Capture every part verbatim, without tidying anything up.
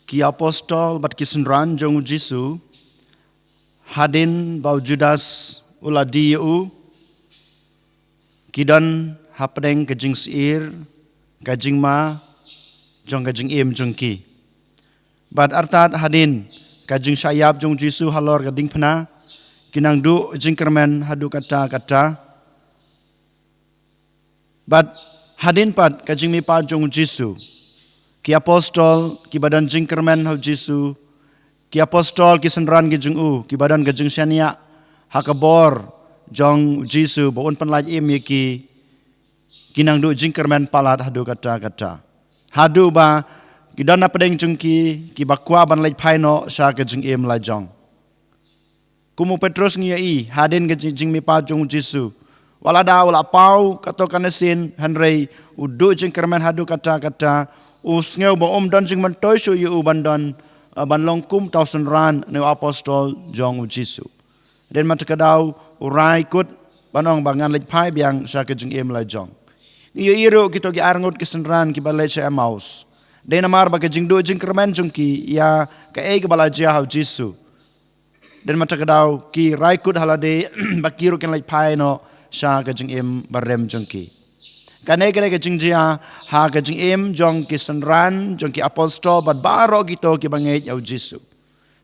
Ki apostol bad ki synran jong u Jisu, hadien ba u Judas u la die ïa u, ki don hapdeng ka jingsyier, ka jingma jong ka jingim jong ki. Bad artat hadien ka jingshah ïap jong u Jisu halor ka diengphna, ki nang duh jingkyrmen haduh katta katta. Bad hadien pat ka jingmihpat jong u Jisu, ki apostol kiba don jingkyrmen ha u Jisu, ki apostol ki synran ki jong u kiba don ka jingshaniah ha ka bor jong u Jisu ba un pynlait im ïa ki, ki nang duh jingkyrmen palat haduh katta katta, haduh ba ki don hapdeng jong ki kiba kwah ban leit phai noh sha ka jingim lajong. Kum u Petrus ngi ïohi hadien ka jing- jingmihpat jong u Jisu, wat la da u la paw katto katne sien, hynrei u duh jingkyrmen haduh katta katta. U sngew ba um don jingmyntoi shuh ïa u ban don, eh, ban long kum uta u synran ne u apostol jong u Jisu. Hadien mynta ka daw u rai kut ban ong ba ngan leit phai biang sha ka jingim lajong. Ngi ïohi ruh kito ki arngut ki synran kiba leit sha Emmaus. Dei namar ba ka jingduh jingkyrmen jong ki ïa kaei kaba la jia ha u Jisu, hadien mynta ka daw ki rai kut ha lade ba ki ruh kin leit phai noh sha ka jingim barim jong ki. Kane ka dei ka jingjia ha ka jingim jong ki synran jong ki apostol bad baroh kito kiba ngeit ïa u Jisu.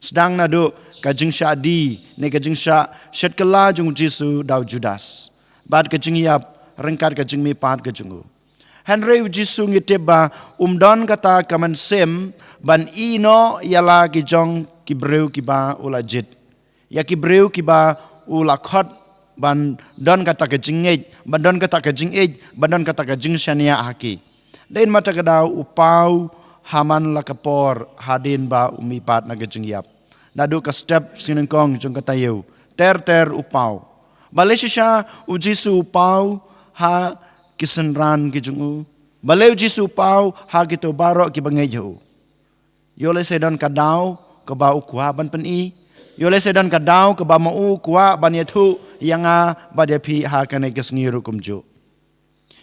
Sdang naduh ka jingshah die ne ka jingshah shet kylla jong u Jisu da u Judas, bad ka jingïap ryngkat ka jingmihpat ka jong u. Hynrei u Jisu ngi tip ba um don kata ka mynsiem ban ïehnoh ïa la ki jong ki briew kiba u la jied, ïa ki briew kiba u la khot ban don kata ka jingngeit, ban don kata ka jingïeit, ban don kata ka jingshaniah ha ki. Hadien mynta ka daw u paw ha man la ka por hadien ba u mihpat na ka jingïap. Naduh ka step sngewnyngkong jong ka taïew, ter ter u paw. Balei shisha u Jisu u paw ha ki synran ki jong u? Balei u Jisu u paw ha kito baroh kiba ngeit ïa u? Ïoh lehse don ka daw kaba u kwah ban pyni. Ïoh lehse don ka daw kaba ma u u kwah ban ïathuh ïa nga bad ïa phi ha kane ka sngi ruh kumjuh.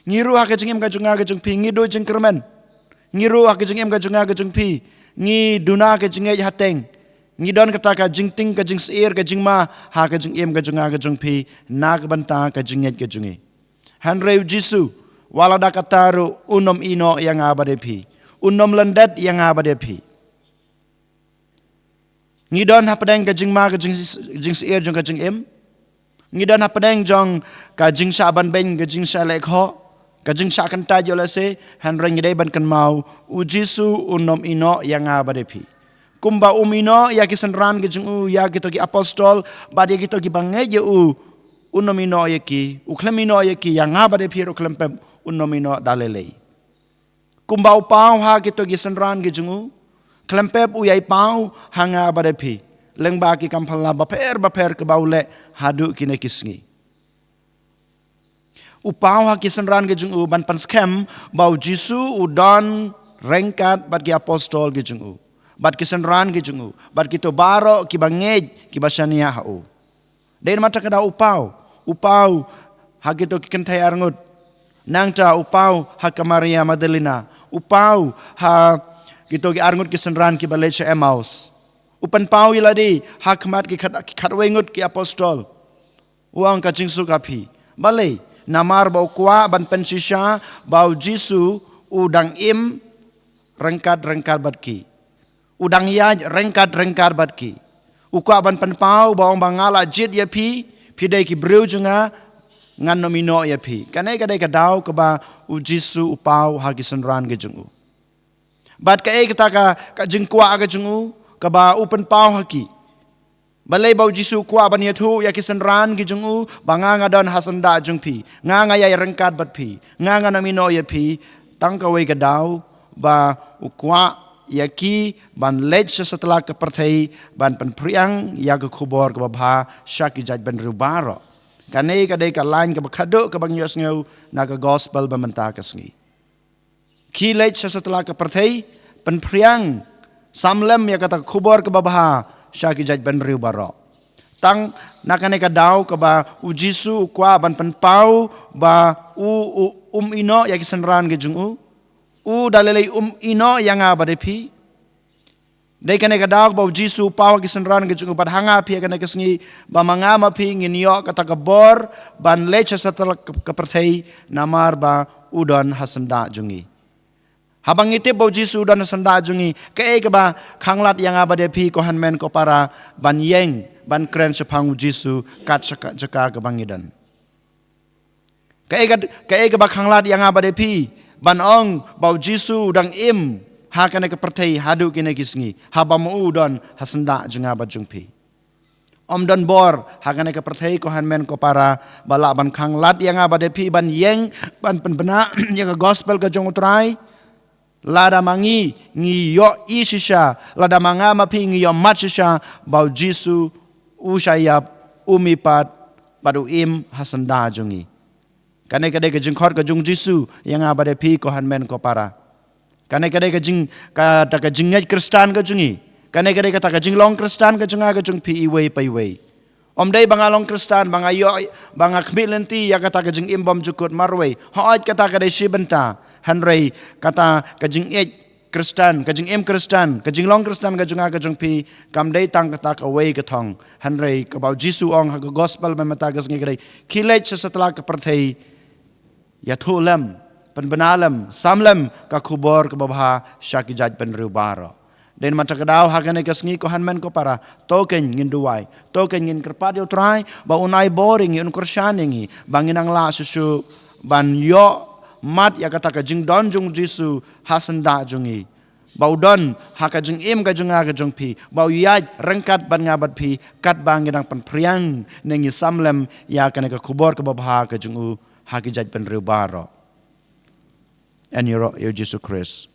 Ngi ruh ha ka jingim ka jong nga ka jong phi ngi duh jingkyrmen. Ngi ruh ha ka jingim ka jong nga ka jong phi ngi duna ka jingngeit hateng. Ngi don kata ka jingtieng ka jingsyier ka jingma ha ka jingim ka jong nga ka jong phi na ka bynta ka jingngeit ka jong ngi. Hynrei u Jisu, wat la da kata ruh un ym ïehnoh ïa nga bad ïa phi. Un ym lyndet ïa nga bad ïa phi. Ngi don hapdeng ka jingma ka jing- jingsyier jong ka jingim. Ngi don hapdeng jong ka jingshah banbeiñ, ka jingshah lehkhoh, ka jingshah kyntait ïoh lehse, hynrei ngi dei ban kynmaw u Jisu un ym ïehnoh ïa nga bad ïa phi. Kumba um ïehnoh ïa ki synran ki jong u, ïa kito ki apostol bad ïa kito kiba ngeit ïa u, un ym ïehnoh ïa ki, u khlem ïehnoh ïa ki, ïa nga bad ïa phi ruh khlem pep un ym ïehnoh da lei lei. Kumba u paw ha kito ki synran ki jong u, khlem pep u ïai paw ha nga bad ïa phi lyngba ki kam phylla bapher bapher kiba u leh haduh kine ki sngi. U paw ha ki synran ki jong u ban pynskhem ba u Jisu u don ryngkat bad ki apostol ki jong u, bad ki synran ki jong u, bad kito baroh kiba ngeit kiba shaniah ha u. Dei namar kata ka daw u paw, u paw ha kito ki kynthei arngut. Nangta u paw ha ka Maria Magdalena, u paw ha kito ki arngut ki synran kiba leit sha Emmaus. U pynpaw ïa lade ha khmat ki khat, ki khatwei ngut ki apostol. U ong ka jingsuk ha phi. Balei? Namar ba u kwah ban pynshisha ba u Jisu u dang im ryngkat ryngkat bad ki. U dang ïaid ryngkat ryngkat bad ki. U kwah ban pynpaw ba ong ba nga la jied ïa phi, phi dei ki briew jong nga, ngan ym ïehnoh ïa phi. Kane ka dei ka daw kaba u Jisu u paw ha ki synran ki jong u. Bad kaei kata ka, ka jingkwah ka jong u kaba u pynpaw ha ki? Balei ba u Jisu u kwah ban ïathuh ïa ki synran ki jong u ba nga nga don ha syndah jong phi, nga nga ïaid ryngkat bad phi, nga ngan ym ïehnoh ïa phi? Tang kawei ka daw ba u kwah ïa ki ban leit sha satlak ka pyrthei ban pynphriang ïa ka khubor kaba bha sha ki jaitbynriew baroh. Kane ka dei ka lain kaba khadduh kaba ngi ïohsngew na ka gospel ba mynta ka sngi. Khie leit sha satlak ka pyrthei, pynphriang, samlem ïa kata ka khubor kaba bha sha ki jaitbynriew baroh. Tang na kane ka daw kaba u Jisu u kwah ban pynpaw ba u, u um ïehnoh ïa ki synran ki jong u. U da lei lei um ïehnoh ïa nga bad ïa phi. Dei kane ka daw ba u Jisu u paw ha ki synran ka jong u bad ha nga ha phi ha kane ka sngi, ba ma nga ma phi ngin ïoh kata ka bor ban leit sha satlak ka pyrthei, namar ba u don ha syndah jong ngi. Haba ngi tip ba u Jisu u don ha syndah jong ngi, kaei kaba khanglad ïa nga bad ïa phi ko hynmen ko para ban ïeng, ban kren shaphang u Jisu kat sha ka jaka kaba ngi don? Kaei ka, kaei kaba khanglad ïa nga bad ïa phi ban ong ba u Jisu u dang im ha kane ka pyrthei haduh kine ki sngi, haba ma u u don ha syndah jong nga bad jong phi? Ym don bor ha kane ka pyrthei ko hynmen ko para ba lah ban khanglad ïa nga bad ïa phi ban ïeng, ban pynbna ïa ka gospel ka jong u Trai. Lada ma ngi ngi ïohi shisha, lada ma nga ma phi ngi ïohmad shisha ba u Jisu u shah ïap, u mihpat bad u im ha syndah jong ngi. Kane ka dei ka jingkhot ka jong u Jisu ïa nga bad ïa phi ko hynmen ko para. Kane ka dei ka jing, kata ka jingngeit Khristan ka jong ngi. Kane ka dei kata ka jinglong Khristan ka jong nga ka jong phi iwei pa iwei. Ym dei ba nga long Khristan, ba nga ïoh, ba nga khmih lynti ïa kata ka jingim bymjukut marwei. Hooid, kata ka dei shi bynta. Hynrei kata ka jingngeit Khristan, ka jingim Khristan, ka jinglong Khristan ka jong nga ka jong phi, kam dei tang kata kawei ka thong. Hynrei kaba u Jisu u ong ha ka gospel mynta ka sngi ka dei, khie leit sha satlak ka pyrthei, ïathuh lem, pynbna lem, sam lem ka khubor kaba bha sha ki jaitbynriew baroh. Dei namar kata ka daw ha kane ka sngi ko hynmen ko para, to kein ngin duwai, to kein ngin kyrpad ïa u Trai ba un ai bor ïa ngi, un kyrshan ïa ngi ba ngin nang lah shuh shuh ban ïohmad ïa kata ka jingdon jong u Jisu ha syndah jong ngi. Ba u don ha ka jingim ka jong nga ka jong phi, ba u ïaid ryngkat bad nga bad phi katba ngi dang pynphriang ne ngi sam lem ïa kane ka khubor kaba bha ka jong u ha ki jaitbynriew baroh. Yn ïaroh ïa u Jisu Khrist.